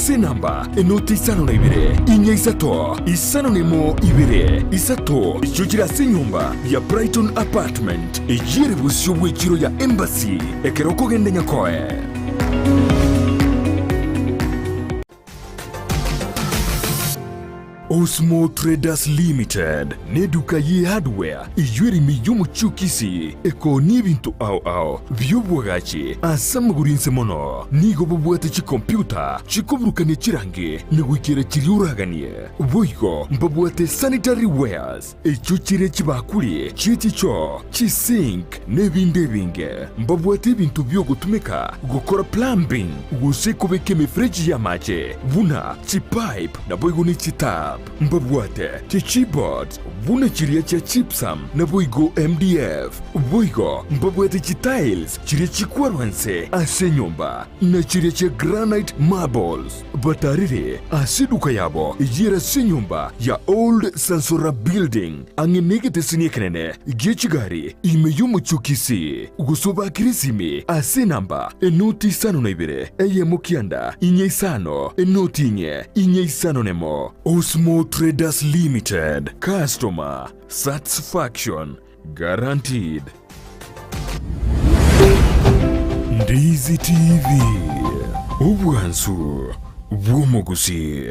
ase enamba enoti isano na ibere, inya isato, isano na emo ibere, isato, echio chire ase enyomba ya Brighton Apartment, eyio ere bosio bw'echiro ya Embassy ekero okogenda Nyakoe. Osmo Traders Limited neduka ye hardware eyio ere ime y'omochie o Kisii ekoonia ebinto ao ao bi'obwagachi ase amagoro inse mono. Nigo bobwate chikompiuta chikoburukania chirangi na goikera chiria oraganie. Boigo mbabwate sanitary wares echio chire chibakuri chie chichoo, chisink na ebinde ebinge. Mbabwate ebinto bi'ogotumeka gokora plumbing gose kobeka emefereji y'amache buna chipipe naboigo ne chitap. Mbabwate chichipboards buna chiria chia gypsum naboigo MDF. Boigo mbabwate chitiles chiria chikwarwa nse ase enyomba na chiria chia granite marbles. Batarire ase eduka yabo eyio ere ase enyomba ya Old Sansora Building ang'e negeteseni ekenene gie chigari ime y'omochie o Kisii, gose obakere esimi ase enamba enoti 52 eyemo kianda inye isano enoti inye inye isano nemo. Osmo Traders Limited, Customer Satisfaction Guaranteed. Ndizi TV, obwansu bw'omogusii.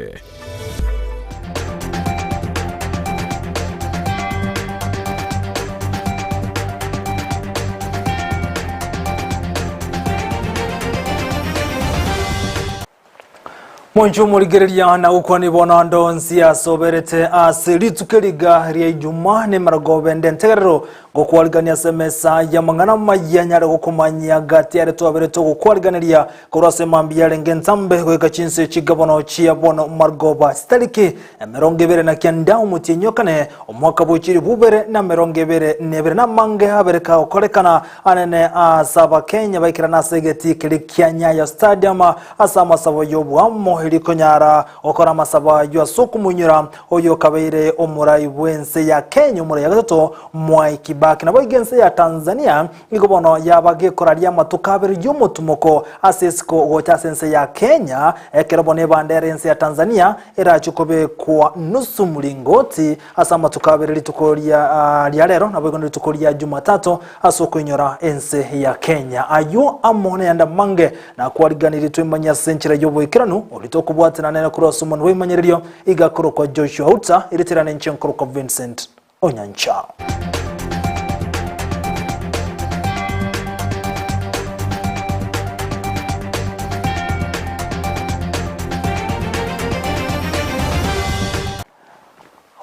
Monche omorigereria na gokwania bono ande onsi asoberete ase rituko eriga ria Ijumaa nemaragobe ende entegerero gokwarigania ase emesa y'amang'ana amaya nyare gokomanyia gati are twabere togokwariganeria korwa ase mambia yarenge entambe goika chinse chigabono chia bono margoba chitariki 29 omotienyi o kane omwaka bwe chilifu bibere na 21 namange abere kagokorekana anene ase abakenya baikerana ase egetii keria kia Nyayo Stadium Ase amasabo y'oboamo erio konyara gokora amasabo ayio ase okomoinyora oyo okabeire omorai bw'ense ya Kenya omorai gatato Mwai Kibaki. Naboigo ense ya Tanzania nigo bono yaba gekoraria amatuko abere y'omotumoko ase isiko gocha ase ense ya Kenya ekero bono ebandera y'ense ya Tanzania erachie kobekwa nusu mlingoti ase amatuko abere rituko ria ria rero naboigo nerituko ria Jumatatu ase okoinyora ense ya Kenya. Ayio amo nayande amange Nakwariganirie twemanye ase enchera y'oboikeranu, oria tokobwatana nere korwa ase omonwa bw'ebimanyererio, iga akorokwa Joshua Hutsa, erieta riane inche nkorokwa Vincent Onyancha.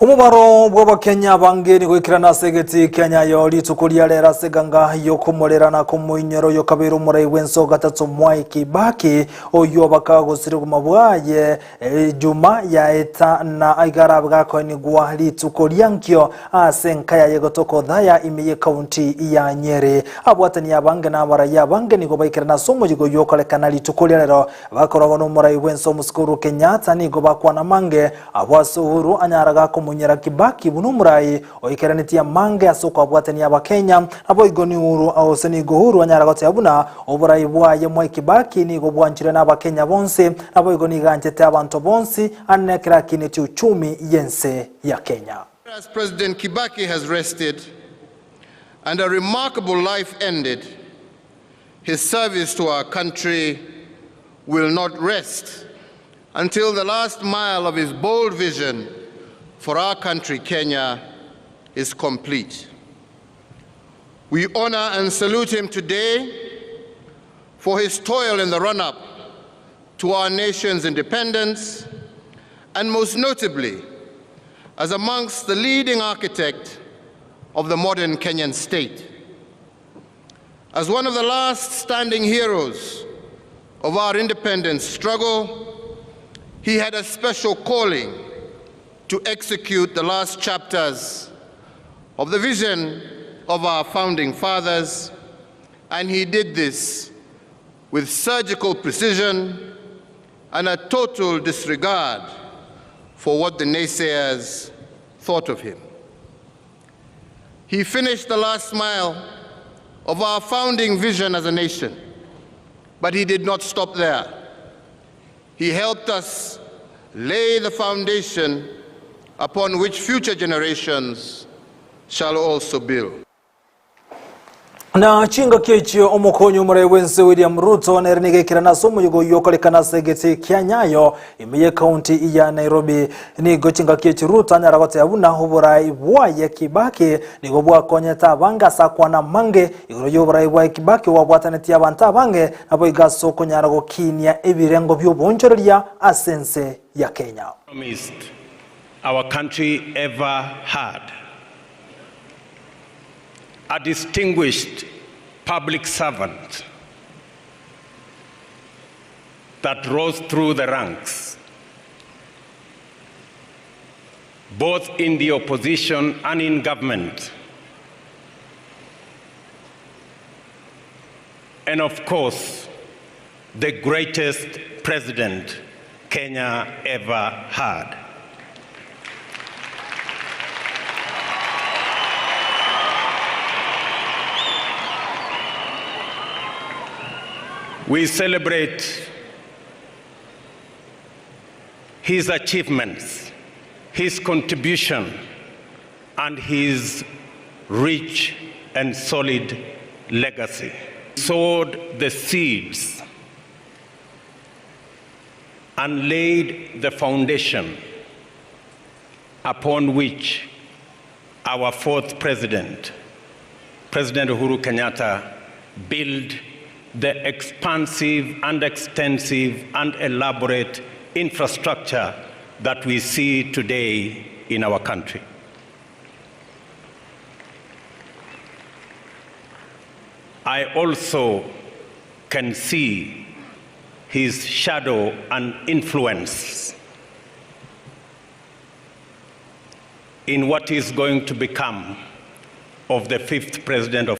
Omobaro bw'Abakenya abange nigo oikerana ase egetii kia Nyayo rituko ria rero ase eganga y'okomorera na komoinyora oyo okabeire omorai bw'ense o gatato Mwai Kibaki oyio bakagosire obogima bwaye Ejuma yaeta na iga arabe gakoenigwa rituko ria nkio ase enka yaye gotoka Othaya ime y'ekaunti ya Nyeri. Abwatani abange na abarai abange nigo baikerana ase omoyigo oyio okorekana rituko ria rero bakoragwa nomorai bw'ense omosike Uhuru Kenyatta nigo bakwana amange Abwo ase Uhuru anyara gakomonyera Kibaki buna omorai oikeranetie amange ase okwabwatania abakenya, naboigo ni Uhuru gose nigo Uhuru anyara goteba buna oborai bwaye Mwai Kibaki nigo bwanchire na abakenya bonsi, naboigo nigo anchete abanto bonsi ane ekero akinetie uchumi yense ya Kenya. Whereas President Kibaki has rested and a remarkable life ended, his service to our country will not rest until the last mile of his bold vision for our country, Kenya, is complete. We honor and salute him today for his toil in the run-up to our nation's independence, and most notably, as amongst the leading architect of the modern Kenyan state. As one of the last standing heroes of our independence struggle, he had a special calling to execute the last chapters of the vision of our founding fathers, and he did this with surgical precision and a total disregard for what the naysayers thought of him. He finished the last mile of our founding vision as a nation, but he did not stop there. He helped us lay the foundation upon which future generations shall also build. Na chingaki echio omokonyi omorai bw'ense William Ruto nere nigo aikerana ase omoyega oyio okorekana ase egete kia Nyayo ime y'ekaunti ya Nairobi. Nigo chingaki echi Ruto anyara goteba buna oborai bwaye Kibaki nigo bwakonyete abange ase akwana amange igoro y'oborai bwaye Kibaki obwabwatanetie abanto abange naboigo ase okonyara gokinia ebirengo bi'oboonchoreria ase ense ya Kenya. Economist our country ever had. A distinguished public servant that rose through the ranks, both in the opposition and in government. And of course, the greatest president Kenya ever had. We celebrate his achievements, his contribution, and his rich and solid legacy. Sowed the seeds and laid the foundation upon which our fourth president, President Uhuru Kenyatta, built the expansive and extensive and elaborate infrastructure that we see today in our country. I also can see his shadow and influence in what is going to become of the fifth president of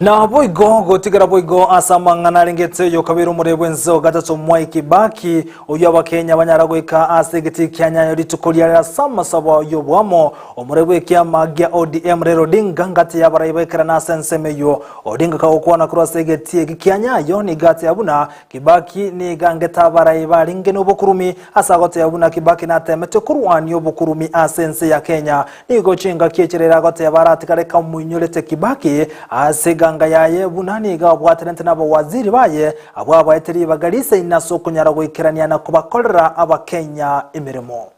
Naboigo gotigara boigo ase amang'ana arengete oyo kabere omorei bw'ense o gatato Mwai Kibaki, oyio abakenya banyara goika ase egetii kia Nyayo rituko riare ase amasabo y'oboamo. Omorei bw'ekiama gia ODM Raila Odinga ngati y'abarai baikerana ase ensemo eyio. Odinga kagokwana korwa ase egetii eki kia Nyayo nigo ateba buna Kibaki nigo angete abarai barenge nobokurumi ase agoteba buna Kibaki natemete korwania obokurumi ase ense ya Kenya. Nigo chingaki echi rero agoteba aratigare kamoinyorete Kibaki ase eganga yaye buna nigo abwatanete nabawaziri baye abwo abaete ribaga risaine ase okonyara goikerania na kobakorera abakenya emeremo.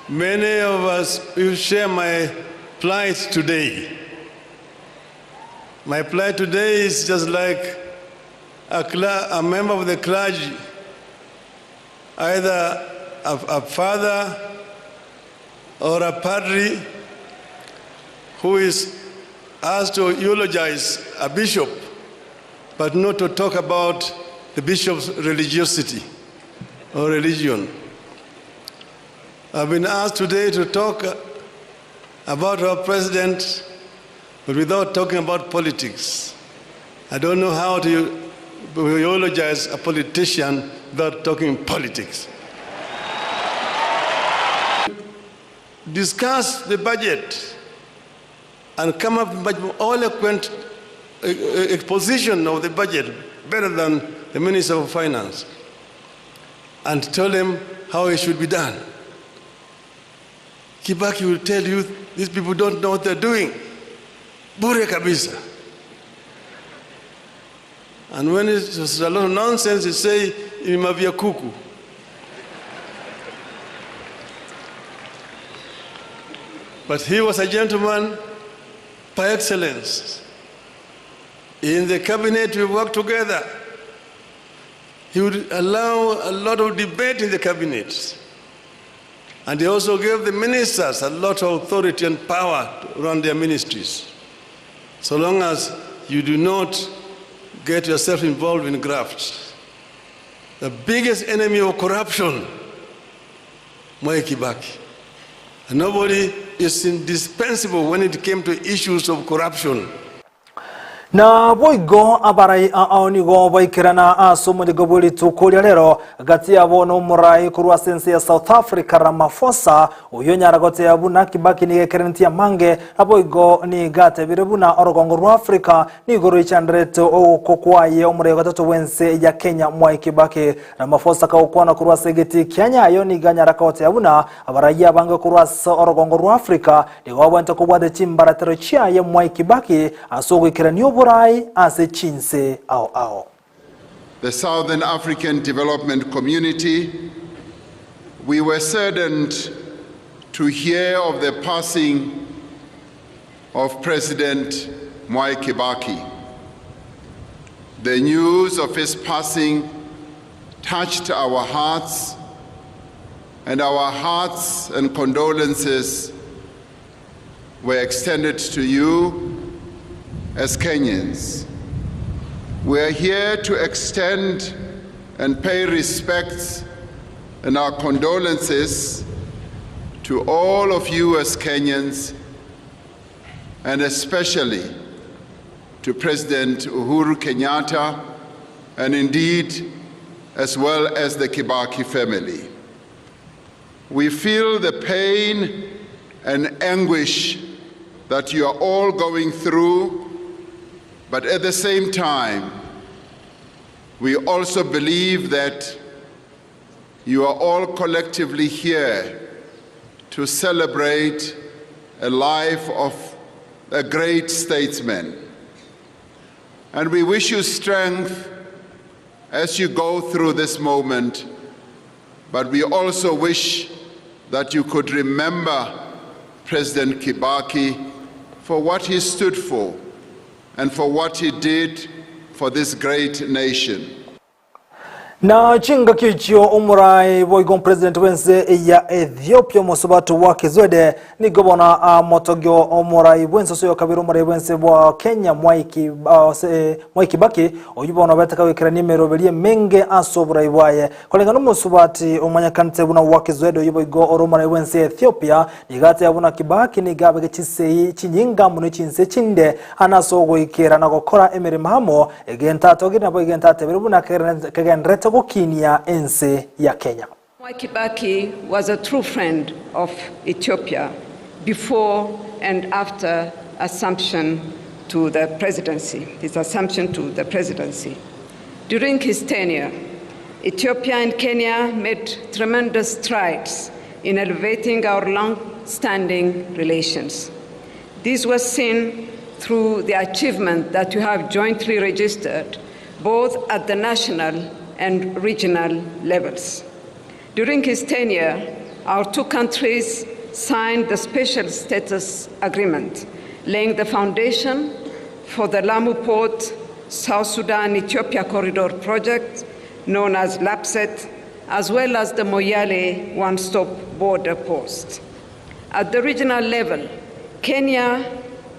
Many of us will share my plight today. My plight today is just like a, a member of the clergy, either a, a father or a padre who is asked to eulogize a bishop, but not to talk about the bishop's religiosity or religion. I've been asked today to talk about our president, but without talking about politics. I don't know how to eulogize a politician without talking politics. Discuss the budget and come up with eloquent exposition of the budget better than the Minister of Finance and tell them how it should be done. Kibaki will tell you these people don't know what they're doing. Bure kabisa. And when it's a lot of nonsense, they say, imavya kuku. But he was a gentleman by excellence. In the cabinet, we worked together. He would allow a lot of debate in the cabinet. And he also gave the ministers a lot of authority and power to run their ministries. So long as you do not get yourself involved in graft. The biggest enemy of corruption, Mwai Kibaki. And nobody is indispensable when it came to issues of corruption. Na boigo abarai ao nigo baikerana ase omoyega bwe rituko ria rero, gati yabo nomorai korwa ase ense ya South Africa Ramaphosa, oyio onyara goteba buna Kibaki nigo ekerenetie amange, naboigo nigo atebire buna orogongo rwa Africa nigo roichanderete ogokwa kwaye omorai ogatato bw'ense ya Kenya Mwai Kibaki. Ramaphosa kagokwana korwa ase egetii kia Nyayo nigo anyara goteba buna abarai abange korwa ase orogongo rwa Africa Nigo abwenerete kobwata chimbaratero chiaye Mwai Kibaki ase ogoikerania oborai ase chinse ao ao. The Southern African Development Community, we were saddened to hear of the passing of President Mwai Kibaki. The news of his passing touched our hearts and our hearts and condolences were extended to you as Kenyans. We are here to extend and pay respects and our condolences to all of you as Kenyans and especially to President Uhuru Kenyatta and indeed as well as the Kibaki family. We feel the pain and anguish that you are all going through, but at the same time, we also believe that you are all collectively here to celebrate a life of a great statesman. And we wish you strength as you go through this moment, but we also wish that you could remember President Kibaki for what he stood for and for what he did for this great nation. Na chingaki echio omorai boigo omopresident bw'ense ya Ethiopia omosobato wa Kizwede nigo bono amotogio omorai bw'ensoso ya kabere omorai bw'ense bwa Kenya Mwai Ki- ase Mwai Kibaki oyio bono obete kagoikerania emeroberi emenge ase oborai bwaye. Koreng'ana omosubati omanyekanete buna wa Kizwede oyio boigo ore omorai bw'ense ya Ethiopia nigo ateba buna Kibaki nigo abege chisegi chinyinga amo ne chinse chinde ane ase ogoikera na gokora emeremo amo Egento atogire nabo egento atebire buna kegendererete gokinia ense ya Kenya. Mwai Kibaki was a true friend of Ethiopia before and after assumption to the presidency, his assumption to the presidency. During his tenure, Ethiopia and Kenya made tremendous strides in elevating our long-standing relations. This was seen through the achievement that you have jointly registered, both at the national and regional levels. During his tenure, our two countries signed the Special Status Agreement, laying the foundation for the Lamu Port South Sudan Ethiopia Corridor project, known as LAPSSET, as well as the Moyale One Stop Border Post. At the regional level, Kenya,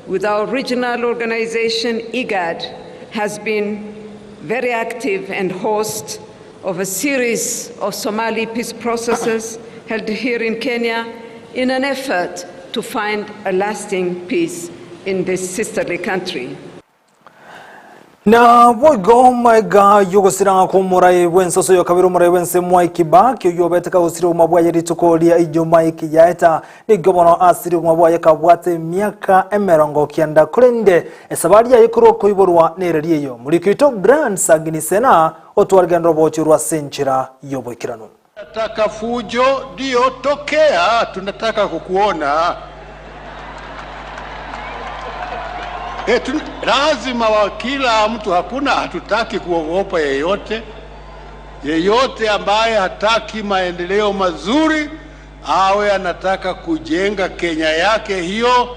with our regional organization IGAD, has been very active and host of a series of Somali peace processes held here in Kenya in an effort to find a lasting peace in this sisterly country. Naboigo magega y'ogosira ng'a kw'omorai bw'ensoso ya kabere omorai bw'ense Mwai Kibaki oyio obete kagosira obogima bwaye rituko ria Ijumaa eki yaeta, nigo bono asire obogima bwaye kabwate emiaka emerongo kianda korende esabari yaye korwa okoiborwa nereri eyo. Moriki oito Brian Sagini Sena otwariganire obochie orwa ase enchera y'oboikeranu. Tunataka fujo ndio tokea, tunataka kukuona. E, tun, lazima wa kila mtu, hakuna, hatutaki kuogopa yeyote. Yeyote ambaye hataki maendeleo mazuri awe anataka kujenga Kenya yake hiyo,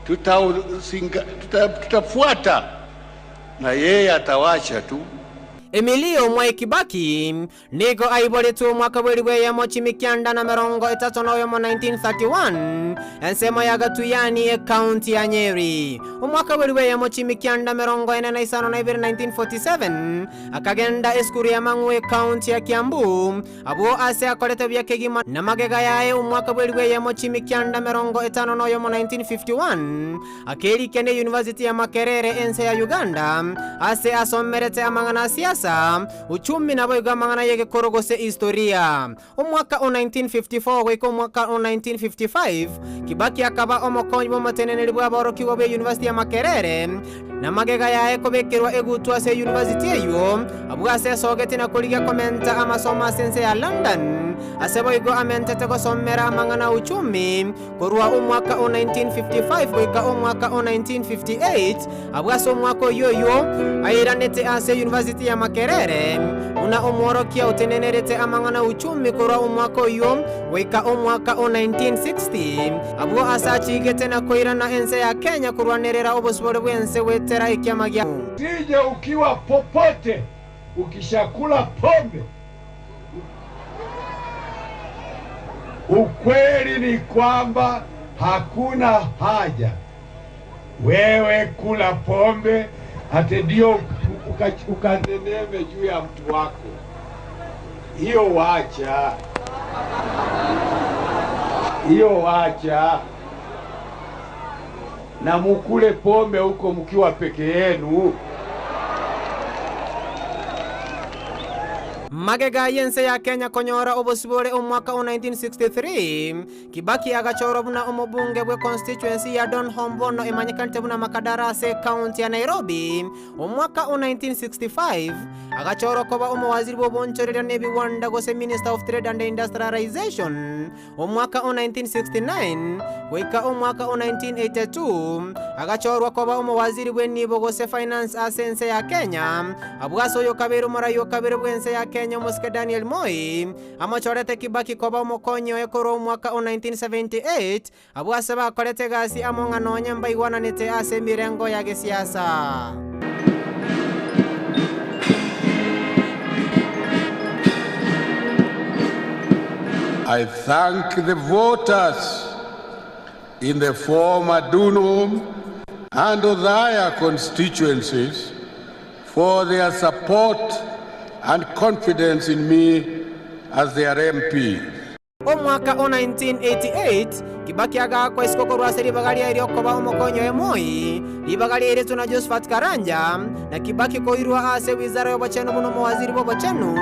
tutafuata tuta, tutafuata na yeye atawacha tu. Emilio Mwai Kibaki nigo aiboretwe omwaka bw'elifu eyemo chimikianda na 31, 1931, ensemo ya Gatuyani, ekaunti ya Nyeri. Omwaka bw'elifu eyemo chimikianda 45, 1947, akagenda esukuru ya Mang'u ekaunti ya Kiambu, abwo ase akorete buya kegima na magega yaye omwaka bw'elifu eyemo chimikianda 51, 1951, Akerikia ne University ya Makerere ense ya Uganda, ase asomerete amang'ana a siasa, uchumi naboigo amang'ana y'egekoro gose historia. Omwaka o 1954 goika omwaka o 1955, Kibaki akaba omokonyi bw'omoteneneri bw'aborokigwa bwe University ya Makerere, na magega yaye kobekerwa egutwa ase university eyio, abwo ase esogeti na korigia komenta amasomo ase ense ya London, ase boigo amentete gosomera amang'ana a uchumi. Korwa omwaka o 1955 goika omwaka o 1958, abwo ase omwaka oyio oyio airanete ase University ya Makerere buna omworokia otenenerete amang'ana uchumi korwa omwaka oyio goika omwaka o 1960, abwo ase achigete na koirana ense ya Kenya korwanerera obosibore bw'ense goetera ekiama gia. Usije ukiwa popote ukishakula pombe. Ukweli ni kwamba hakuna haja wewe kula pombe ati ndio ukaneneme juu ya mtu wako. Hiyo wacha, hiyo wacha, na mukule pombe huko mkiwa peke yenu. Magega y'ense ya Kenya konyora obosibore omwaka o 1963, Kibaki agachorwa buna omobunge bwe constituency ya Donholm bono emanyekanete buna Makadara ase ecounty ya Nairobi. Omwaka o 1965, agachorwa koba omowaziri bw'obonchoreria na ebiwanda gose Minister of Trade and Industrialization. Omwaka o 1969 goika omwaka o 1982 agachorwa koba omowaziri bw'enibo gose Finance ase ense ya Kenya, abwo ase oyokabeire omorai o kabere bw'ense ya Kenya omosike Daniel Moi amochorete Kibaki koba omokonyi oye korwa omwaka o 1978, abwo ase bakorete egasi amo ng'a nonye mbaigwananete ase emirengo ya gesiasa. I thank the voters in the former Dunham and Othaya constituencies for their support and confidence in me as their MP. Omwaka o 1988, Kibaki agaakwa isiko korwa ase ribaga riaye riokoba omokonyi oye Moi, ribaga riairetwe na Josphat Karanja, na Kibaki koirwa ase wizara y'obochenu buna omowaziri bw'obochenu,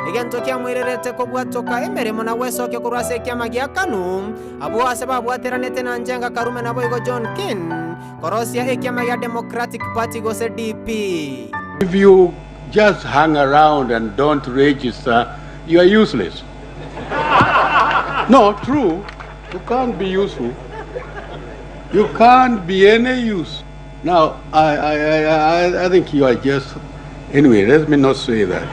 egento kiamoirerete kobwatoka emeremo na gwesokia korwa ase ekiama gia Kanu, abwo ase babwateranete na Njenga Karume naboigo John Kin, korosia ekiama gia Democratic Party gose DP. If you just hang around and don't register, you are useless. No, true. You can't be useful. You can't be any use. Now, I, I, I, I think you are just. Anyway, let me not say that.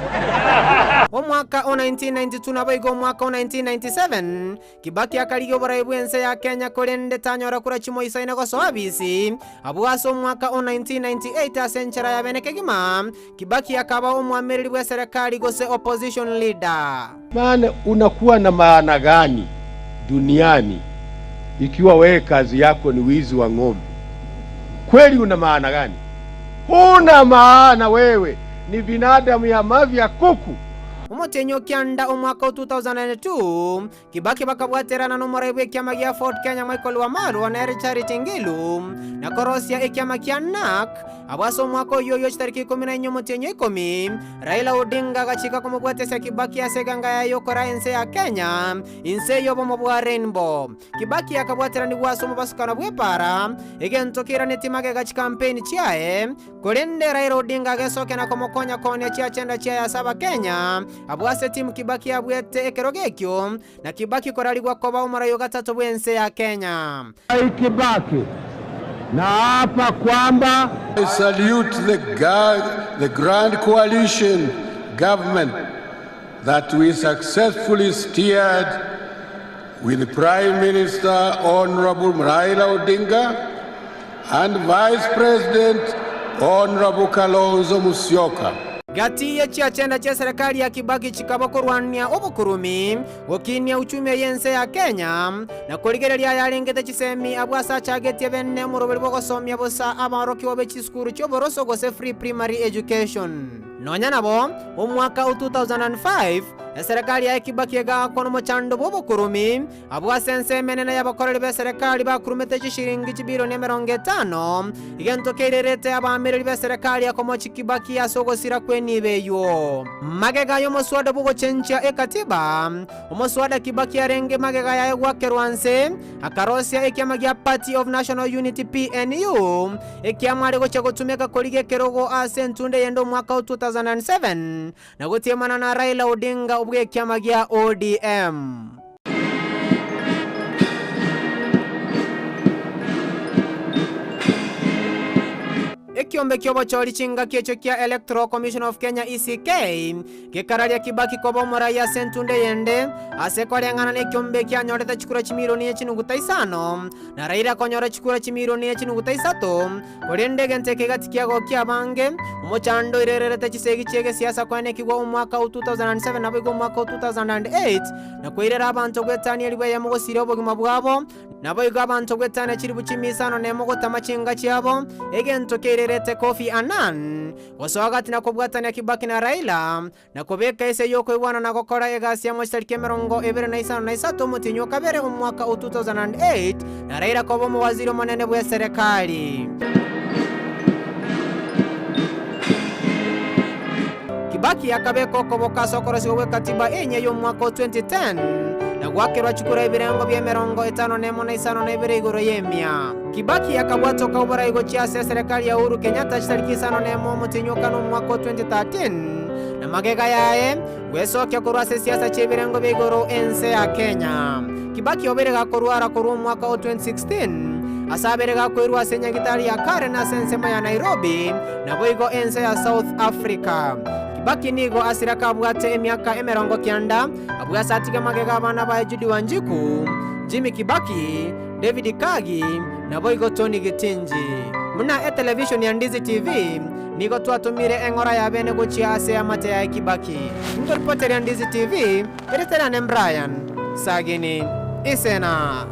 Omwaka o 1992 naboigo omwaka o 1997, Kibaki akarigia oborai bw'ense ya Kenya korende tanyora kura chimoisaine gosoa abisi. Abwo ase omwaka o 1998 ase enchera ya bene kegima, Kibaki akaba omwamereri bw'eserekari gose opposition leader. Maana unakuwa na maana gani duniani ikiwa wewe kazi yako ni wizi wa ng'ombe? Kweli una maana gani? Huna maana wewe, ni binadamu ya mavi ya kuku. Omotienyi o kianda omwaka o 2002, Kibaki bakabwaterana nomorai bw'ekiama gia Ford Kenya Michael Wamalwa nere Charity Ngilu, na korosia ekiama kia Narc. Abwo ase omwaka oyio oyio chitariki ikomi na inye omotienyi o ikomi, Raila Odinga agachika komobwatesia Kibaki ase eganga yaye y'okoraa ense ya Kenya inse y'obomo bwa Rainbow. Kibaki akabwateranigwa ase omobasukano bw'epaara, egento keiranetie magega chikampeni chiaye, Korende Raila Odinga agesokia na komokonya koonia chiachenda chiaye ase Abakenya, abwo ase Team Kibaki abuete ekerogo ekio, na Kibaki korarigwa koba omorai o gatato bw'ense ya Kenya. Mwai Kibaki naapa kwamba. I salute the, the Grand Coalition government that we successfully steered with Prime Minister Honorable Raila Odinga and Vice President Honorable Kalonzo Musyoka. Gati ye chiachenda chi'eserekari ya Kibaki chikaba korwania obokurumi, gokinia uchumi y'ense ya Kenya, na korigereria ayarengete chisemi abwo ase achagetie bene omoroberi bw'ogosomia bosa abaorokigwa be chisukuru chi'oboroso gose free primary education. Nonya nabo, omwaka o 2005, eserekari yaye Kibaki egaakwa nomochando bw'obokurumi, Abwo ase ense emenene y'abakoreri b'eserekari bakurumete chishilingi chibilioni 50, egento keirerete abaamereri b'eserekari akomochia Kibaki ase ogosira kw'enibo eyio. Magega y'omoswada bw'ogochenchia ekatiba, omoswada Kibaki arenge magega yaye gwakerwa nse, akarosia ekiama gia Party of National Unity PNU, ekiama are gochia gotumeka korigia ekerogo ase entunde eyende omwaka o 2007, na gotiemana na Raila Odinga obw'ekiama gia ODM. Ekiombe ki'obochori chingaki echio kia Electoral Commission of Kenya, ECK, gekararia Kibaki koba omorai ase entunde eyende ase koreng'ana nekiombe ekianyorete chikura chimilioni echinuguta isano na Raila konyora chikura chimilioni echinuguta isato Korende egento eke gatikiagokia abange, omochando oirererete chisegi chi'egesiasa kwenekigwa omwaka o 2007 naboigo omwaka o 2008, na koirera abanto goetania elifu eyemo gosiria obogima bwabo, naboigo abanto goetania chilifu chimia isano nemo gotama chinka chiabo, egento keirerete Kofi Annan gosoa gati na kobwatania Kibaki na Raila, Na kobeka ese y'okoigwana na gokora egasi amo chitariki 25 omotienyi o kabere omwaka o 2008, na Raila koba omowaziri omonene bw'eserekari. Kibaki akabeka okoboko ase okorosigwa gw'ekatiba enyia y'omwaka o 2010, na gwakerwa chikura ebirengo bia 51 na 52 igoro y'emia. Kibaki akabwatoka oborai gochia ase eserekari ya Uhuru Kenyatta chitariki 51 omotienyi o kane omwaka o 2013, na magega yaye gwesokia korwa ase siasa chi'ebirengo bia igoro ense ya Kenya. Kibaki obeire gakorwara korwa omwaka o 2016 ase abeire gakoirwa ase enyagitari ya Karen ase ensemo ya Nairobi naboigo ense ya South Africa. Kibaki nigo asire kabwate emiaka 90 abwo ase atige magega abana baye Judy Wanjiku, Jimmy Kibaki, David Kagi, naboigo Tony Githinji. Buna etelevishoni ya Ndizi TV, nigo twatomire eng'ora ya bene gochia ase eamate yaye Kibaki. Nkoripoteria Ndizi TV, erieta riane Brian Sagini Isena.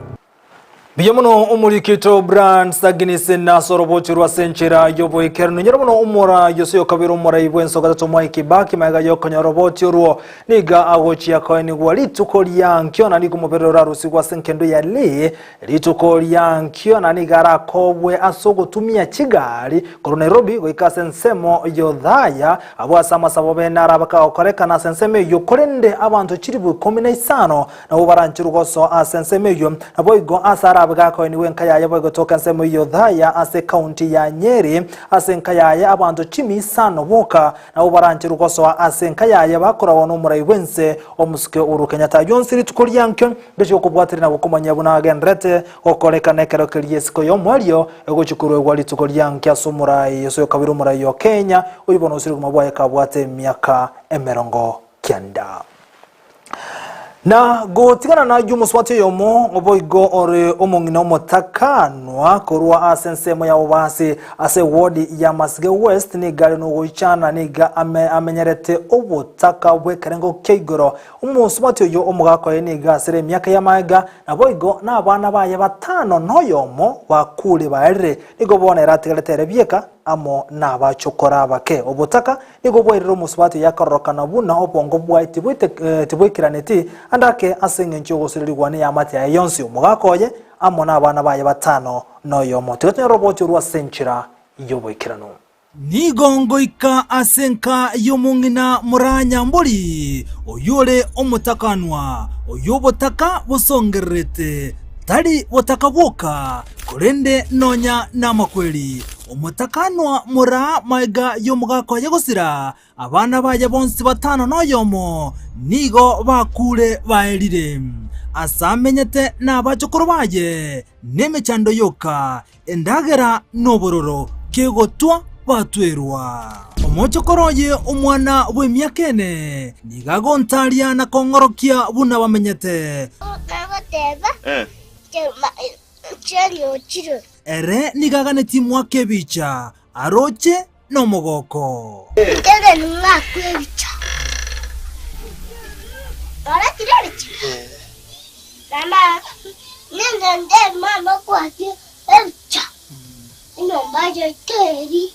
Mbuya mono omoriki oito Brian Sagini Isena ase orobochi rwa ase enchera y'oboikeranu. Nyora mono omora Yosia okabere omorai bw'ense ogatatu Mwai Kibaki magega y'okonyora oroboti orwo Nigo agochia koenigwa rituko ria nkio, na nigo omobere orarusigwe ase enkendo ya Lee rituko ria nkio, na nigo arakobwe ase ogotumia chigari korwa Nairobi goika ase ensemo y'Othaya, abwo ase amasabo bene arabe kagokorekana ase ensemo eyio, korende abanto chilifu ikomi na isano nabwo barancherwe gosoa ase ensemo eyio. Naboigo ase arabe gakoenigwa enka yaye boigo toka ensemo y'Othaya ase ekaunti ya Nyeri, ase enka yaye abanto chimi isano boka Nabo barancherwe gosoa ase enka yaye bakoragwa nomorai bw'ense, omosuke Uhuru Kenyatta. Ayio onsi rituko riankio ndoche gokobwateria na gokomanyia buna agendererete gokorekana ekero keria esiko y'omoerio egochia koruegwa rituko riankio ase omorai ase oyokabere omorai o Kenya, oyio bono osire obogima bwaye kabwate emiaka 90. Na gotigana nayio omosubati oyomo boigo ore omong'ina omotakanwa korwa ase ensemo ya Bobasi ase ewodi ya Masige West nigo are nogoichana nigo ame amenyerete obotaka bw'ekerengo kia igoro. Omosubati oyio omogaka oye nigo asire emiaka ya magega naboigo nabana baye batano noyomo bakure baerire nigo bono ere atigarete ere bieka amo nabachokora abake. Obotaka Nigo bwairire omosubati oyo akarorokana buna obongo bwaye tiboikeraneti ande ake ase engencho y'ogosererigwa neamate yaye yonsi, omogaka oye, amo nabana baye batano noyomo. Tiga tonyore roboti orwo ase enchera y'oboikeranu. Nigo ngoika ase enka y'omong'ina Moranyambori, oyio ore omotakanwa, oyio obotaka bosongererete, tari botaka bwoka, korende nonya namakweri. Omotakanwa moraa magega y'omogaka oye gosira, abana baye bonsi batano noyomo nigo bakuure baerire. Ase amenyete nabachokoro baye nemechando yoka, endagera nobororo, kegotwa batwerwa. Omochokoro oye omwana bw'emiaka ene nigo agontaria na kong'orokia buna bamenyete. Ere nigo aganetie mwake ebicha, aroche nomogoko. Inche ning'akwe ebicha. Oretire ebicha? Mama, ninche nde mama kwaki ebicha. Enyomba yaito eri.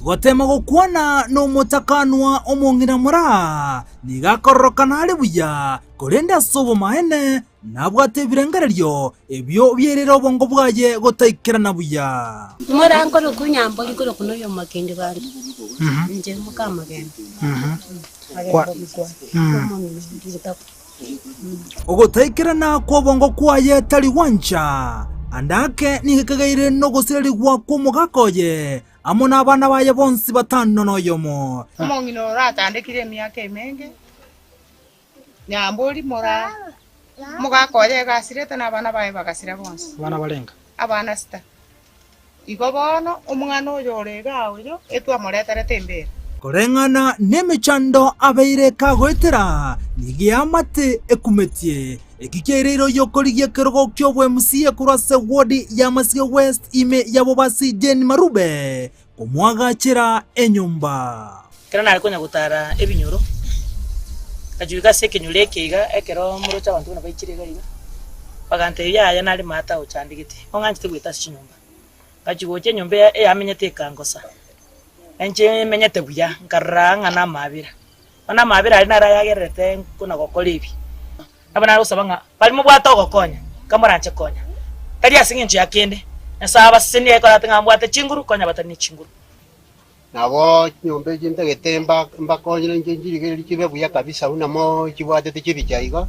Gotema gokwana nomotakanwa omong'ina moraa, nigo akororokana are buya, korende ase obomaene nabwate ebirengererio ebio biairire obongo bwaye gotaikerana buya. Morankore okonyambori korokwa noyo omokendi banto, inche mokamogenda. Ogotaikerana kw'obongo kwaye tari gwancha, ande ake nigo ekegeire nogosirerigwa kw'omogaka oye, amo nabana baye bonsi batano noyomo. Omong'ina oro atandekire emiaka emenge, nyambori moraa, omogaka oye iga asirete na abana baye bagasira bonsi. Abana barenga? Abana sita. Igo bono omwana oyo ore igaa oyo etwamoreterete embera. Koreng'ana nemechando abeire kagoetera, nigo eamate ekumetie. Eki kiaireire oyokorigia ekerogo ki'oboMCA korwa ase ward ya Masige West ime ya Bobasi Jane Marube komoagachera enyomba. Ekero nare konya gotara ebinyoro, ngachuika ase ekenyoro eke iga, ekero moroche abanto buna baichire iga iga, bagantebia yaya nare maate ochandegete, nigo ng'anchete goeta ase chinyomba. Ngachia gocha enyomba eya eyamenyete ekangosa, na inche menyete buya, nkarora ng'a namabera. Bono amabera aria naro ayagererete nkona gokora ebi. Nabo nare gosaba ng'a baria mobwate ogokonya, nkamoranche konya, tari ase eng'encho ya kende, Nyasae abasesenie ekorate ng'a mbwate chinguru, konya batari ne chinguru. Nabo chinyomba echi ntagete mbakonyere inche nchirigererie chibe buya kabisa buna mochibwatete chibicha iga.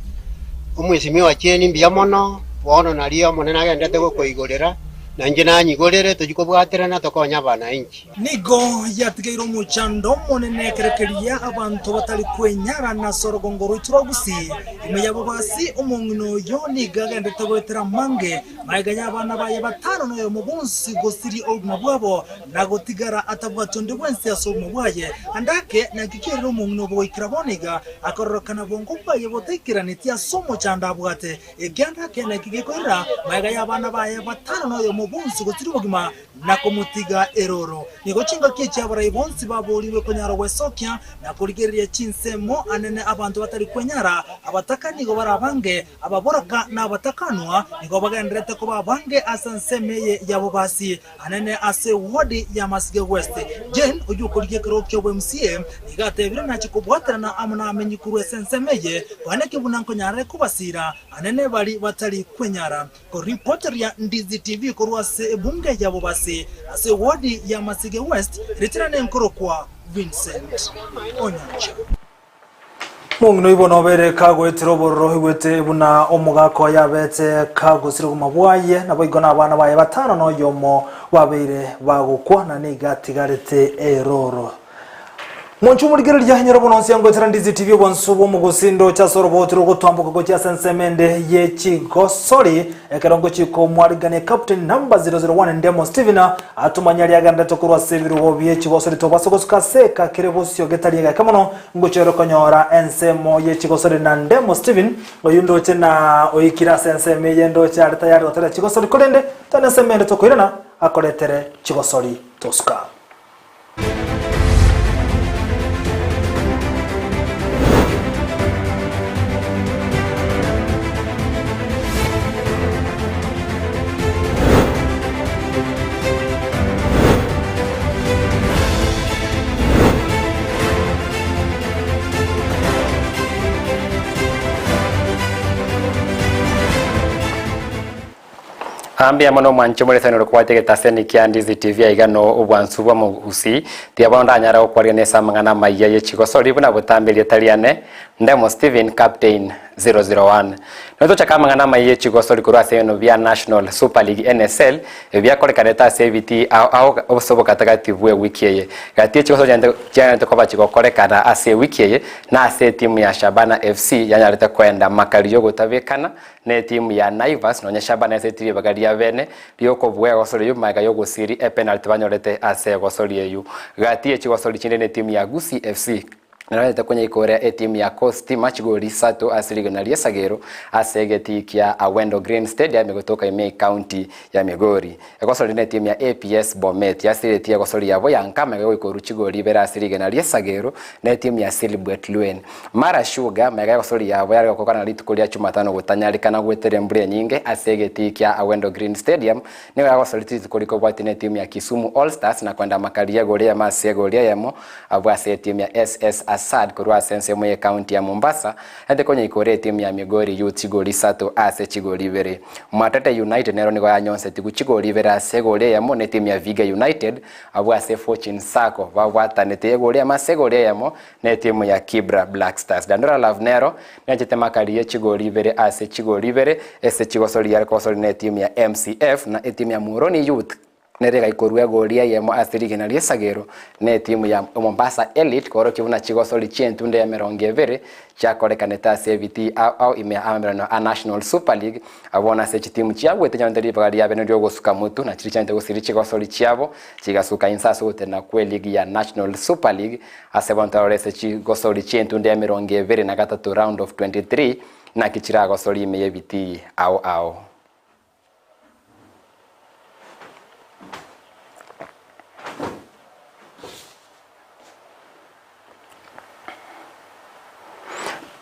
Omwesimia Ochieng mbuya mono, bono nario Omonene agenderete gokoigorera, na inche nanyigorere tochie kobwaterana tokonye abananchi. Nigo yatigeire omochando omonene ekero keria abanto batari kwenyara nase orogongo rwaito rwa Gusii. Ime y'abobasi omong'ina oyo nigo agenderete goetera amange magega y'abana baye batano noyomo bonsi gosiria obogima bwabo na gotigara atabwati onde bwensi ase obogima bwaye. Ande ake naki kerire omong'ina obo goikera bono iga akororokana bongo bwaye botaikeranetie ase omochando abwate. Ekianda ake naki gekoirera magega y'abana baye batano noyomo bonsi gosiria obogima na komotiga eroro. Nigo chingaki echi abarai bonsi baboorigwe konyara gwesokia na korigereria chinsemo anene abanto batari kwenyara, abataka nigo bare abange, ababoraka na abatakanwa nigo bagendererete koba abange ase ensemo eye y'abobasi anene ase ward ya Masige West. Jane, oyio okorigia ekerogo ki'obo MCA, nigo atebire nache kobwaterana amo namenyi korwa ase ensemo eye, koaneke buna nkonyarare kobasiira anene bari batari kwenyara. Koripoteria Ndizi TV korwa ase ebunge ya Bobasi ase ewodi ya Masige West, ritira nenkorokwa Vincent Onyancha. Mong'ina oibo nobere kagoetera obororo oigwete buna omogaka oye abete kagosire obogima bwaye, naboigo nabana baye batano na oyomo babeire bagokwa, na nigo atigarete eroro. Monche omorigereria nyora bono onsi angoetera Ndizi TV obwansu bw'omogosi ndoche ase oroboti rogotwamboka gochia ase ensemo ende ye chigosori ekero ngochika omwarigania Captain number 001 Ndemo Stephen atomanye aria agenderete korwa ase ebirogo bie chigosori tobase gosuka ase eka kere bosio getari egeke mono ngochia ore konyora ensemo ye chigosori na Ndemo Stephen oyu ndoche na oikire ase ensemo eye ndoche are tayari gotera chigosori korende tari ensemo ende tokoirana akoretere chigosori tosuka. Mbuya mono omwanche omoresani ore kobwatia egetaseni kia Ndizi TV aiga no obwansu bwa omogusii. Tiga bono ndanyare gokwarigania ase amang'ana amayia ye chigosori buna botambe erieta riane Ndemo Stephen Captain 001. Nabo tochake amang'ana amayia ye chigosori korwa ase ebino bia National Super League NSL ebio biakorekanete ase ebitii ao ao ase obogatagati bwe wiki eye. Gati ye chigosori chianyarete koba chigokorekana ase ewiki eye na ase etimu ya Shabana FC yanyarete koenda makari yogotabekana Netimu ya Naivas nonya Shabana esetirie ribaga ria bene riokobua egosori eyio magega yogosiri epenalty banyorete ase egosori eyio. Gati ye chigosori chinde netimu ya Gusii FC. Nararete konyeikoria etimu ya Coast Stima chigori isato ase rigena ri'esagero ase egetii kia Awendo Green Stadium egotoka ime ekaunti ya Migori. Egosori netimu ya APS Bomet yasiretie egosori yabo ya Nkama egoikorwa chigori ibere ase rigena ri'esagero netimu ya Silibwet Luen. Mara Sugar mega egosori yabo yare gokokana rituko ria Chumatano gotanyarikana goetera embura enyinge ase egetii kia Awendo Green Stadium nigo yagosoreti rituko rikobwatia netimu ya Kisumu All Stars na kwenda amakari y'egori eyemo ase egori eyemo Abwo ase etimu ya SS Assad korwa ase ensemo y'ecounty ya Mombasa, ente konyeikora etimu ya Migori Youth chigoli isato ase chigoli ibere. Mwatate United nero nigo yanyonsetigwe chigoli ibere ase egoli eyemo netimu ya Vihiga United, abwo ase Fortune Sacco babwatanete egoli eyemo ase egoli eyemo netimu ya Kibra Black Stars. Dandora Love nero nenchete makari ye chigoli ibere ase chigoli ibere ase chigosori yare kogosori netimu ya MCF na etimu ya Muhoroni Youth Nere egaikorua egori eyemo ase rigena ri'esagero, na etimu ya Mombasa Elite koorokia buna chigosori chi'entunde y'emerongo ebere chiakorekanete ase ebitii ao ao ime ya amamerano a National Super League. Abwo bono ase chitimu chiagwete chianete ribaga riabene riogosuka motwe na chiria chianete gosiria chigosori chiabo chigasuka inse ase ogotenena kw'eligi ya National Super League ase bono torore ase chigosori chi'entunde y'emerongo ebere na gatato round of 23 naki chiragosori ime y'ebitii ao ao.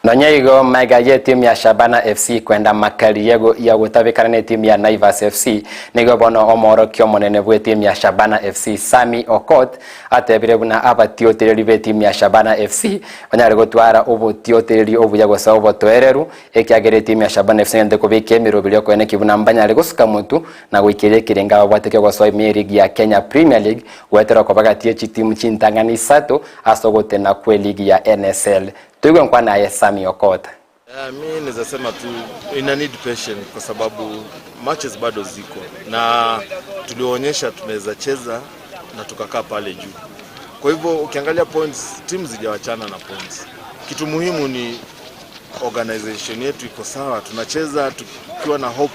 Nonya igo magega y'etimu ya Shabana FC kwenda makari ya gotabekana n'etimu ya Naivas FC, nigo bono omoorokia omonene bw'etimu ya Shabana FC Sammy Okoth atebire buna abatiotereri b'etimu ya Shabana FC banyare gotwara obotiotereri obuya gose obotoereru Ekiagera etimu ya Shabana FC nente kobeka emeroberi y'okoeneki buna mbanyare gosuka motu na goikeria ekerengo ababwate ki'ogosoa ime y'eligi ya Kenya Premier League goetera okoba gati ye chitimu chintang'ani isato ase ogotena kw'eligi ya NSL. Toigwe enkwana yaye Sammy Okot. Mi naeza sema tu ina need patient kwa sababu matches bado ziko na tulionyesha tunaweza cheza na tukakaa pale juu. Kwa hivyo ukiangalia points, timu zijawachana na points. Kitu muhimu ni organization yetu iko sawa, tunacheza tukiwa na hope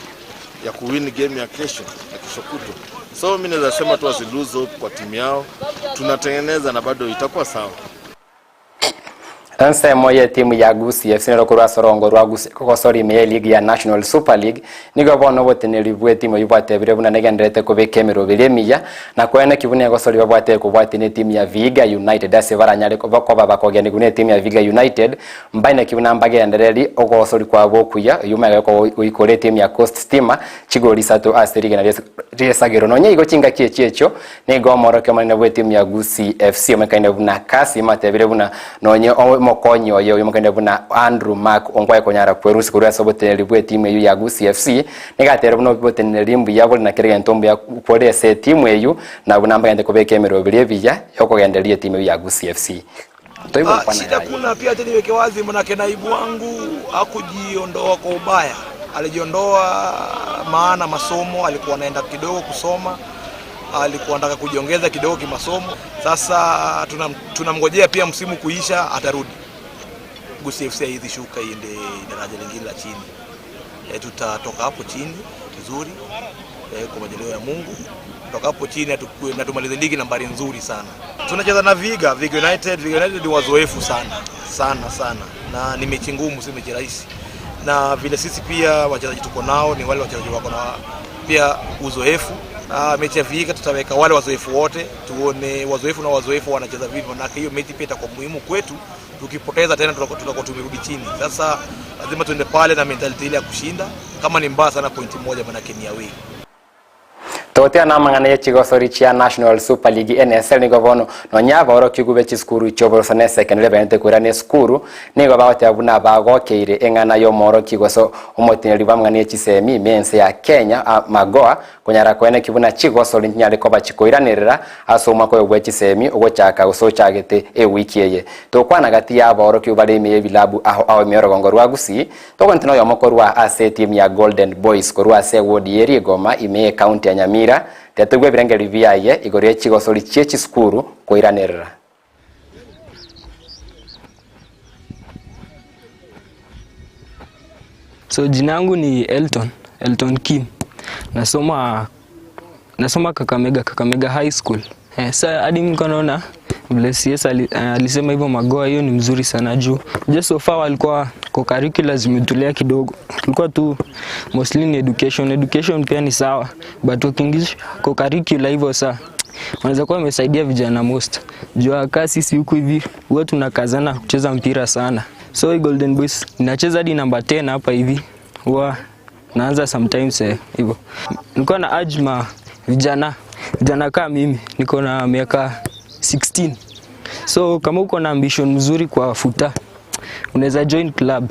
ya kuwin game ya kesho na kesho kutwa. So mimi naweza sema tu wasi lose hope kwa timu yao, tunatengeneza na bado itakuwa sawa. Ensemo y'etimu ya Gusii FC nero korwa ase orongo rwa Gusii kogosora ime y'eligi ya National Super League nigo bono oboteneri bw'etimu eyio bwatebire buna negendererete kobeka emeroberi emiya na koeneki buna egosori babwate kobwatia n'etimu ya Vihiga United ase baranyare koba bakogenigwa n'etimu ya Vihiga United Mbaineki buna mbagendererie ogosori kwabo okuya, oyio omanyete goikora etimu ya Coast Stima chigori isato ase rigena ri'esagero. Nonya igo chingaki echi echio nigo omorokia omonene bw'etimu ya Gusii FC omanyekaine buna Kassim atebire buna nonye omokonyi oye oyio omanyekaine buna Andrew Mark Ongwae konyara kwerusia korwa ase oboteneneri bw'etimu eyio ya Gusii FC nigo atebire buna oboteneneri mbuya bore na kera egento mbuya bore ase etimu eyio na buna mbagende kobeka emeroberi ebiya yokogendereria etimu eyio ya Gusii FC. Ah, shida kuna pia acha niweke wazi, manake naibu wangu hakujiondoa kwa ubaya, alijiondoa maana masomo alikuwa anaenda kidogo kusoma, alikuwa anataka kujiongeza kidogo kimasomo. Sasa tunamngojea tuna pia msimu kuisha, atarudi. Gusii FC haiwezi shuka iende daraja lingine la chini. E, tutatoka hapo chini vizuri e, kwa majaliwa ya Mungu kutoka hapo chini na tumalize ligi nambari nzuri sana. Tunacheza na Viga, Viga United. Viga United ni wazoefu sana sana sana, na ni mechi ngumu, si mechi rahisi, na vile sisi pia wachezaji tuko nao ni wale wachezaji wako na pia uzoefu. Mechi ya Vihiga tutaweka wale wazoefu wote, tuone wazoefu na wazoefu wanacheza vipi, maana hiyo mechi pia itakuwa muhimu kwetu. Tukipoteza tena tutakuwa tumerudi chini. Sasa lazima tuende pale na mentality ile ya kushinda. Kama ni mbaya sana pointi moja, maanake ni away. Togotiga namang'ana ye chigosori chia National Super League NSL nigo bono nonya abaorokigwa be chisukuru chi'oboroso na esekendari bagenderete koirana esukuru nigo bagoteba buna bagokeire eng'ana y'omoorokia gose omoteneneri bw'amang'ana ye chisemi ime ense ya Kenya Magoha Konyara koeneki buna chigosori nchinyare koba chikoiranerera ase omwaka oyo bwe chisemi ogochaka gose ochagete ewiki eye. Tokwana gati y'abaorokigwa bare ime y'ebilabu ao ao ime y'orogongo rwa Gusii, togonete noyomo korwa ase etimu ya Golden Boys korwa ase ewodi ye Rigoma ime y'ecounty ya Nyamira, tetoigwa ebirengererio biaye igoro ye chigosori chie chisukuru koiranerera. So jina yangu ni Elton, Elton Kim. Nasoma nasoma Kakamega, Kakamega High School. Eh, sa hadi mimi naona Vile CS alisema hivyo Magoha, hiyo ni mzuri sana juu just so far walikuwa kwa curriculum zimetulia kidogo, tulikuwa tu mostly ni education. Education pia ni sawa, but wakiingiza kwa curriculum hivyo saa wanaweza kuwa wamesaidia vijana most. Juu kaa sisi huku hivi huwa tunakazana kucheza mpira sana, so hii Golden Boys inacheza hadi namba 10 hapa hivi, huwa naanza sometimes hivyo. Nilikuwa na urge ma vijana kama mimi niko na miaka 16, so kama uko na ambition mzuri kwa futa unaweza join club.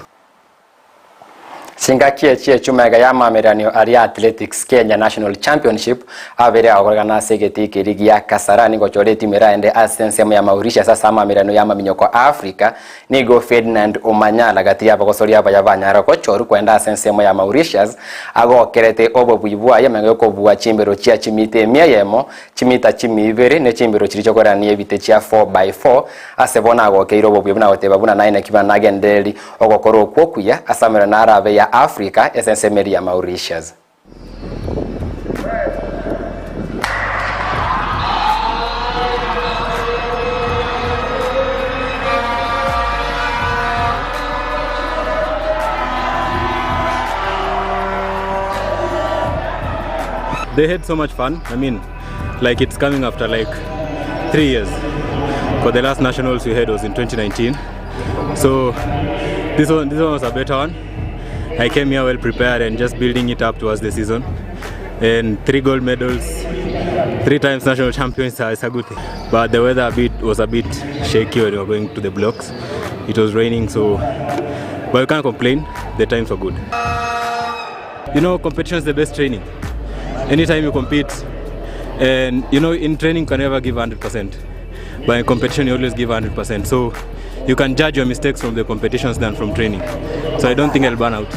Chingakie chie chumega ya mameranio aria Athletics Kenya National Championship abere agoregana ase egeti ekeri gia Kasarani gochora etimu eraende ase ensemo ya Mauritius ase amamerano ya amaminyoko Africa nigo Ferdinand Omanyala gati y'abagosoria abaya banyara gochoru kwenda ase ensemo ya Mauritius agokerete obobui bwaye menge okobua chimbero chia chimita emia yemo chimita chimi ibere ne chimbero chiri chikorania ebite chia 4x4 ase bono agokeire obobui buna goteba buna naye kiba nagendereri ogokora okwo okuya ase amerano arabe ya Africa ase ensemo ya Mauritius. They had so much fun. I mean, like it's coming after like 3 years. For the last nationals we had was in 2019. So this one was a better one. I came here well prepared and just building it up towards the season. And 3 gold medals, 3 times national champions is a good thing. But the weather was a bit shaky when we were going to the blocks. It was raining, so but we can't complain. The times were good. You know, competition is the best training. Anytime you compete, and you know, in training you can never give 100%, but in competition you always give 100%. So you can judge your mistakes from the competitions than from training. So I don't think I'll burn out.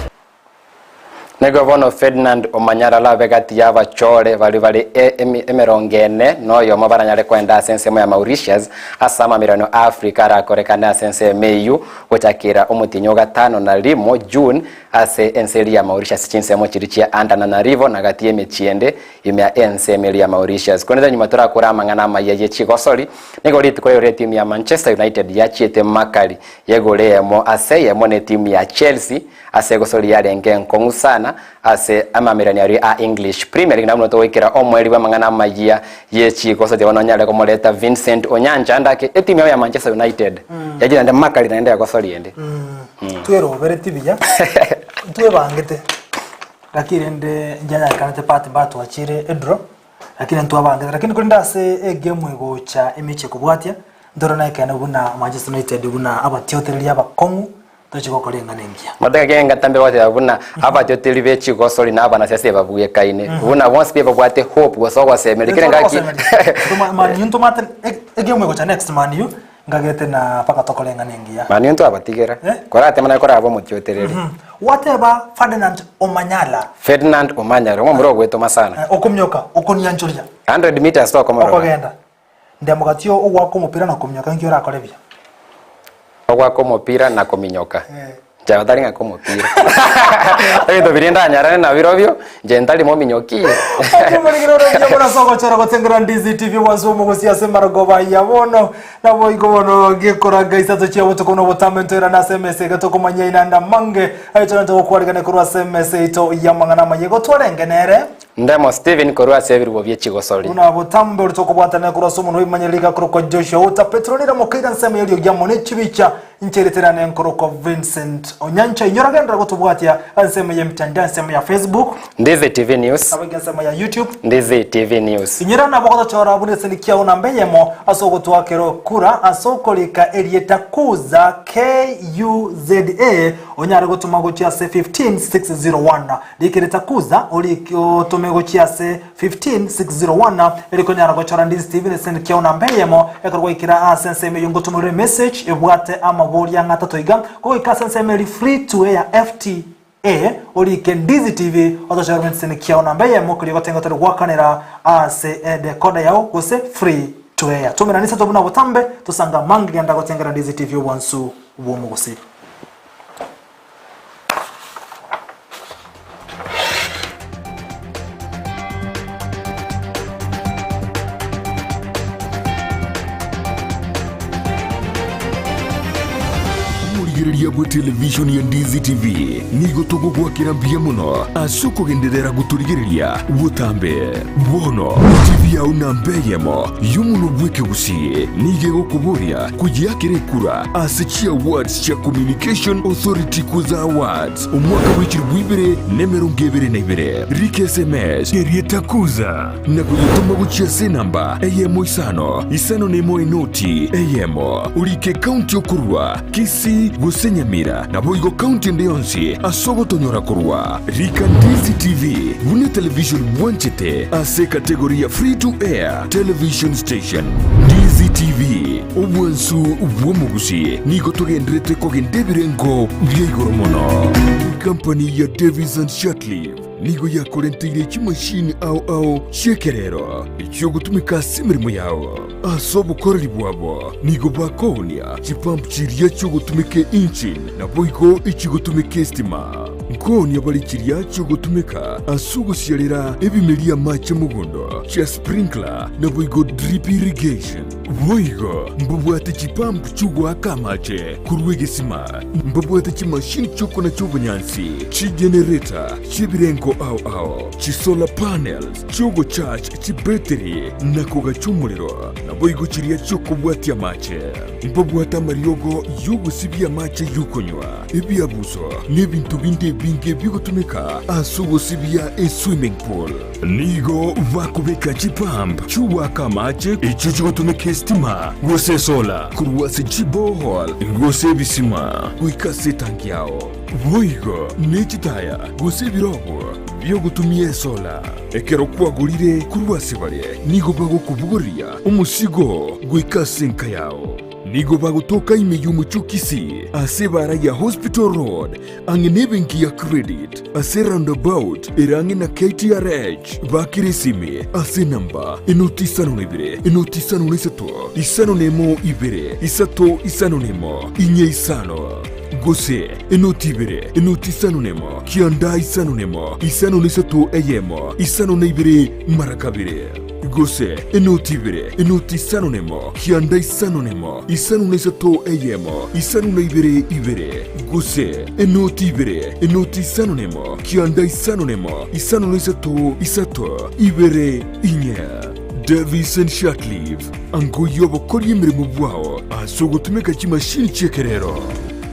Nego bono Ferdinand Omanyala labe gati y'abachore bari bari emerongene noyo mabaranyare kwenda ase ensemo ya Mauritius ase amamirano Africa arakorekana ase ensemo eyu gochakira omotinyo gatano na limo June ase enseri ya Mauritius chinsemo chiri chia Antananarivo na gati y'emichiende ime ensemo ya Mauritius koneza nyuma turakora amang'ana amaya ye chigosori nigo rituko rero timu ya Manchester United yachiete makali yegore emo ase yemo ne timu ya Chelsea ase gosori yarenge nkong'u sana ase amamirani ari a English Premier League namuno towekera omweri wa mang'ana amaya ye chigosori bono nyare komoreta Vincent Onyanja ndake etimu ya Manchester United yagira nde makali naende yagosori ende twerovere tibiya twebangete lakini nde njanyakanete pati batwachire edro lakini ntwabangete lakini kuri ndase egame egocha emiche kubwatia ndoro naikene buna Manchester United buna abatiotereria abakong'u tochigokora eng'ana engiya mateka kenga tambe gwateba buna abatiotereri bechigosori na abanasiasa babwekaine buna bonsi pe babwate hope gosogosemeri kere ngaki Man U ntomate egame egocha next Man U ngagete na paka tokora eng'ana engiya Man U ntwabatigera koratemana koraba omotiotereri wateba Ferdinand Omanyala Ferdinand Omanyala omwe muri ogwetoma sana okomyoka okonianchoria 100 meters tokomorora okogenda ndemokatio ogwaka omopira na komyoka nkio orakore buya ogwaka omopira na kominyoka nchaba tari ng'aka omopira ebinto biria ndanyarane na birobio nche ntari mominyokie sogochora gotengera Ndizi TV wansu omogosi ase marogoba ya bono nabo igo bono gikoranga isato chia botuko no botamento era na SMS gatokomanya inanda mange aicho nto gokwarigana korwa SMS ito ya mang'ana mayego twarengenere Ndemo Steven korwa ase ebirubo bie chigosori una botambe orutokobwatana korwa ase omonwe oimanyereri korokwa Joshua Uta Petronila Mokeira nsemo erio giamo nechibicha nchereterane nkorokwa Vincent Onyancha inyoragendera gotobwatia nsemo ya mitandao nsemo ya Facebook Ndizi TV News abaga nsemo ya YouTube Ndizi TV News inyera nabo gotochora bunese nikiao na mbeyemo asogotwakero kura asokolika erieta kuza KUZA onyare gotuma gochia se 15601 likereta kuza otume gochia se 15601 erikonyara gochora Ndizi TV nese nikiao na mbeyemo ekorwa ikira ase nsemo yongotumure message ebwate amaboria ng'atato iga goika ase nsemo eri free to air FTA orike Ndizi TV otochora nese nikiao na mbeyemo kuri gotenga tori gwakanera ase decoder yao gose free to air tumeranisa tobuna butambe tusanga mangi genda gotengera Ndizi TV obwansu bw'omugusiri. Oboremereria bwa television ya Ndizi TV nigo togogwakera mbuya mono ase okogenderera gotorigereria botambe. Bono TV yao namba eyemo y'omonwa bw'ekegusii nigo egokoboria koyeakera ekura ase chiawards chia Communication Authority Kuza Awards omwaka bwe chilifu ibere na emerongo ebere na ibere. Rika SMS erieta Kuza na koyetoma gochia ase enamba eyemo isano isano na emo enoti eyemo. Orike ekaunti okorua, Kisii gose Nyamira, naboigo kaunti ende yonsi ase ogotonyora korwa. Rika Ndizi TV buna etelevision bwanchete ase ekategori ya Free to Air Television Station. Ndizi TV, obwansu bw'omogusi, nigo togenderete kogenda ebirengo bia igoro mono. Ekampani ya Davis and Shirtliff Nigo yakorenteire chimashini ao ao chi'ekerero echiogotumeka ase emeremo yao. Ase obokoreri bwabo nigo bakoonia chipump chiria chiogotumeka engine naboigo echigotumeka estima. Nkoonia bare chiria chiogotumeka ase ogosiarera ebimeria amache mogondo chia sprinkler naboigo drip irrigation. Boigo mbabwate chipump chiogoaka amache korwa egesima, mbabwate chimashini chiokonacha obonyansi, chigenereta chi'ebirengo ao ao, chisolar panels chi'ogocharge chibetiri na kogacha omorero, naboigo chiria chi'okobwatia amache. Mbabwate amariogo y'ogosibia amache y'okonywa, ebiabuso, na ebinto binde ebinge bigotumeka ase ogosibia eswimming pool. Nigo bakobeka chipump chi'ogoaka amache echio chigotumeka esitima gose esola korwa ase chiborehole gose ebisima goika ase etangi yao. Boigo ne chitaya gose ebirogo bi'ogotumia esola. Ekero kwagorire korwa ase bare, nigo bagokobogoria omosigo goika ase enka yao. Nigo bagotoka ime y'omochie o Kisii ase ebaara ya Hospital Road ang'e nebenki ya Credit ase roundabout ere ang'e na KTRH. Bakera esimi ase enamba enoti isano na ibere enoti isano na isato isano na emo ibere isato isano na emo inye isano gose enoti ibere enoti isano na emo kianda isano na emo isano na isato eyemo isano na ibere mara kabere. Gose enoti ibere, enoti isano nemo, kianda isano nemo, isano na isato eyemo, isano na ibere ibere. Gose enoti ibere, enoti isano nemo, kianda isano nemo, isano na isato isato, ibere inye. Davison Shirtliff, ango y'obokoria emeremo bwao ase ogotumeka chimashini chi'ekerero.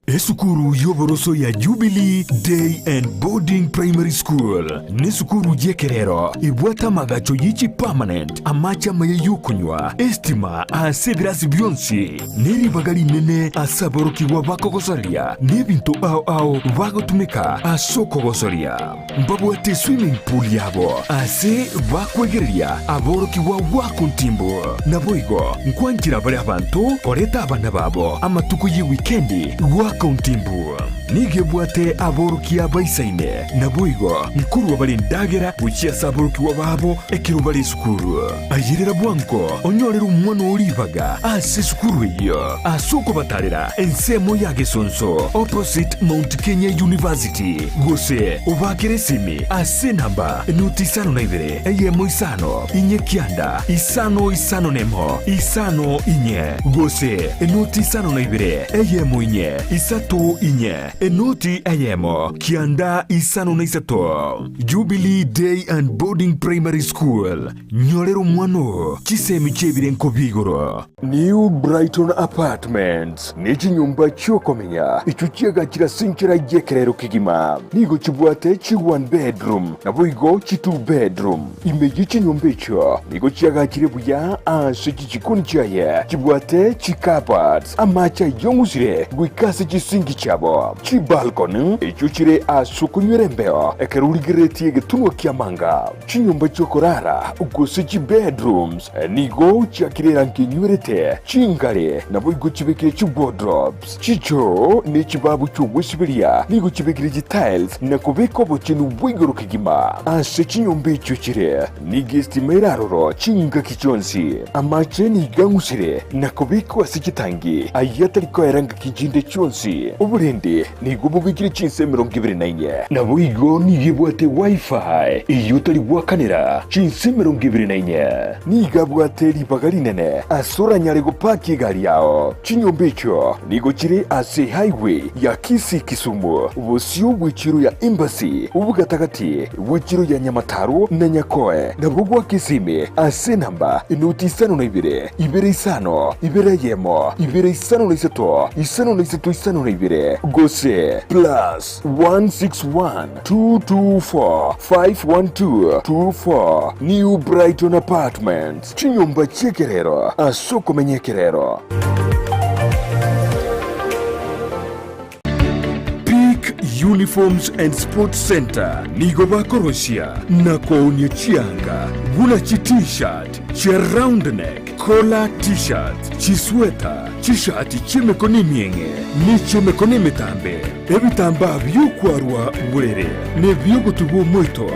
Esukuru y'oboroso ya Jubilee Day and Boarding Primary School nesukuru y'ekerero ebwate amagacho ye chipermanent, amache amaya y'okonywa, estima ase ebirasi bionsi, ne ribaga rinene ase aborokigwa bakogosoria n'ebinto ao ao bagotumeka ase okogosoria. Mbabwate eswimming pool yabo ase bakwegereria aborokigwa goaka ontimbu. Naboigo nkwanchera bare abanto koreta abana babo amatuko ye wikendi goaka ontimbu. Nigo ebwate aborokia baisaine, naboigo nkorua bare endagera gochia ase aborokigwa babo ekero bare esukuru. Ayerera bwango onyorere omwana oo ribaga ase esukuru eyio ase okobatarera ensemo ya Gesonso opposite Mount Kenya University gose obaakere esimi ase enamba enoti isano na ibere eyemo isano inye kianda isano isano nemo isano inye gose enoti isano na ibere eyemo inye isato inye enoti eyemo kianda isano na isato. Jubilee Day and Boarding Primary School, Nyorera omwana oo chisemi chi'ebirenko bia igoro. New Brighton Apartments nechinyomba chi'okomenya echio chiagachire ase enchera y'ekerero kegima. Nigo chibwate chi one bedroom naboigo chi two bedroom. Ime ye chinyomba echio nigo chiagachire buya ase chichikoni chiaye chibwate chi cupboards, amache ayong'usire goika ase chisinki chiabo, chibalcony echio chire ase okonywera embeo ekero origereretie egetunwa ki'amanga. Chinyomba chi'okorara, gose chibedrooms, nigo chiakire erangi enywerete, chingare naboigo chibekire chiwardrobes, chichoo ne chibabu chi'ogwesiberia nigo chibekire chitiles na kobeka obochenu bwa igoro kegima. Ase chinyomba echio chire nigo estima ere aroro chingaki chionsi. Amache nigo ang'usire na kobekwa ase chitangi, ayio atari koera ngaki chinde chionsi. Oborendi. nigo bobekire chinsa 24. Naboigo nigo ebwate Wi-Fi eyio otari goakanera chinsa 24. Nigo abwate ribaga rinene ase oranyare gopaki egari yao. Chinyomba echio nigo chire ase highway ya Kisii-Kisumu, bosio bw'echiro ya Embassy, obogatagati bw'echiro ya Nyamataro na Nyakoe, nabo gwa Kisimi ase enamba enoti isano na ibere, ibere isano, ibere eyemo, ibere isano na isato, isano na isato isano na ibere, gose plus 161 224 512 24 New Brighton Apartments, chinyomba chi'ekerero ase okomenya ekerero. Peak Uniforms and Sports Centre nigo bakorosia na koonia chianga buna chi T-shirt, chia round neck, collar T-shirts, chisweta, chishati chi'emekono emieng'e ne chi'emekono emetambe, ebitambaa bi'okwarwa borere na ebi'ogotuba omoito,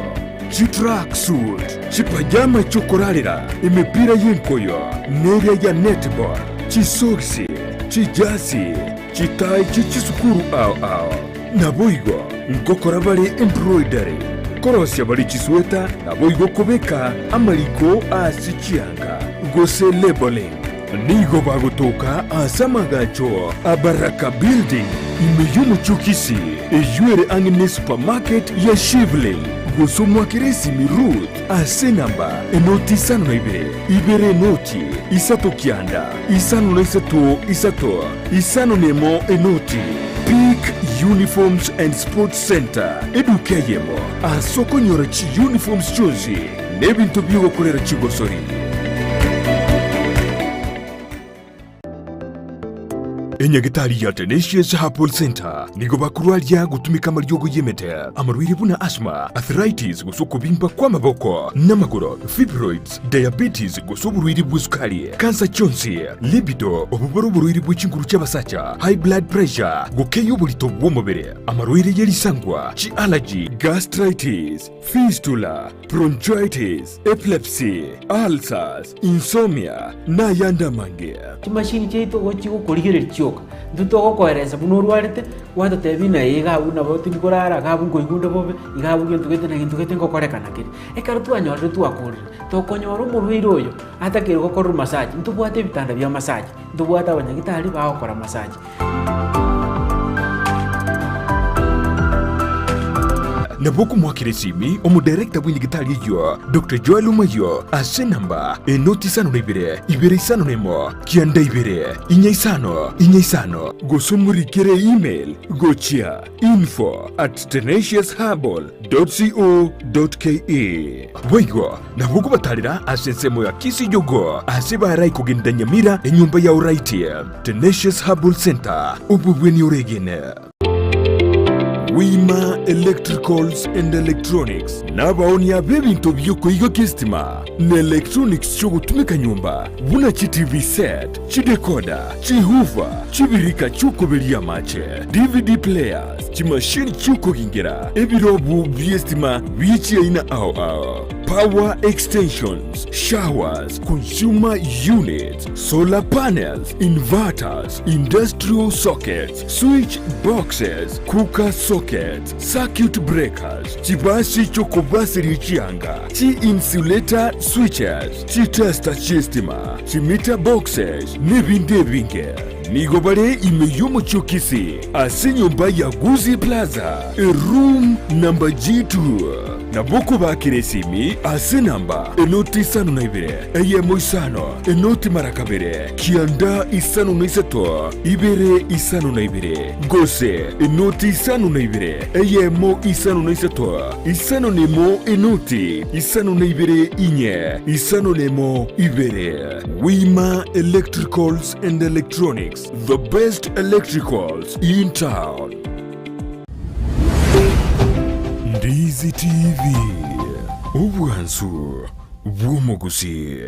chitracksuit, chipajama chi'okorarera, emepira y'enkoyo neria ya netball, chisogisi, chijasi, Chitai chie chisukuru ao ao. Naboigo ngokora bare embroidery, korosia bare chisweta, naboigo kobeka amariko ase chianga, gose labeling. Nigo bagotoka ase amagacho a Baraka Building ime y'omochie o Kisii, eyio ere ang'e ne supermarket ya Shivling. Gose omoakere esimi Ruth ase enamba enoti isano na ibere, ibere enoti, isato kianda, isano na isato isato. Isano nemo enoti, Peak Uniforms and Sports Centre, eduka eyemo ase okonyora chiuniforms chionsi na ebinto bi'ogokorera chigosori. Enyagitari ya Tenacious Herbal Centre nigo bakorwaria gotumeka amariogo y'emete, amarwaire buna asthma, arthritis gose okobimba kw'amaboko n'amagoro, fibroids, diabetes gose oborwaire bw'esukari, kansa chionsi, libido, obobare oborwaire bwe chinguru chi'abasacha, high blood pressure, gokeyia oborito bw'omobere, amarwaire ye risangwa, chi'allergy, gastritis, fistula, bronchitis, epilepsy, ulcers, insomnia, na ayande amange. Chimashini chiaito igo chigokorigereria chioka, intwe togokoeresa buna orwarete, gwatotebia ng'a ee iga abwo nabo tindi korara, iga abwo nkoigwa onde bobe, iga abwo gento gete na gento gete ngokorekana kere. Ekero twanyorire twakorire, tokonyora omorwaire oyo atakeire gokorerwa massage, ntobwate ebitanda bia massage, ntobwate abanyagitari bagokora massage. Nabo okomoakera esimi omodirector bw'enyagitari eyio, Doctor Joel Omayio, ase enamba enoti isano na ibere, ibere isano na emo, kianda ibere, inya isano, inya isano, gose omorikere email gochia info at tenaciousherbal dot co dot ke. Boigo nabo okobatarera ase ensemo ya Kisii-Jogoo ase barai kogenda Nyamira enyomba ya Oraiti, Tenacious Herbal Centre, obobweni oregene. Wima Electricals and Electronics nabaonia b'ebinto bi'okoiga ki'esitima na electronics chi'ogotumeka nyomba buna chi TV set, chidecoder, chihoofer, chibirika chi'okoberia amache, DVD players, chimashini chi'okogingera, ebirobu bi'esitima bie chiaina ao ao, power extensions, showers, consumer units, solar panels, inverters, industrial sockets, switch boxes, cooker sockets, circuit breakers, chibasi chi'okobaseria chianga, chi-insulator switches, chitester chi'estima, chimeter boxes, nebinde ebinge. Nigo bare ime y'omochie o Kisii ase enyomba ya Gusii Plaza, eroom number G2. Nabo okobakera esimi ase enamba enoti isano na ibere, eyemo isano, enoti mara kabere, kianda isano na isato, ibere isano na ibere, gose enoti isano na ibere, eyemo isano na isato, isano na emo enoti isano na ibere inye, isano na emo ibere. Wima Electricals and Electronics, the best electricals in town. Ndizi TV, obwansu bw'omogusii.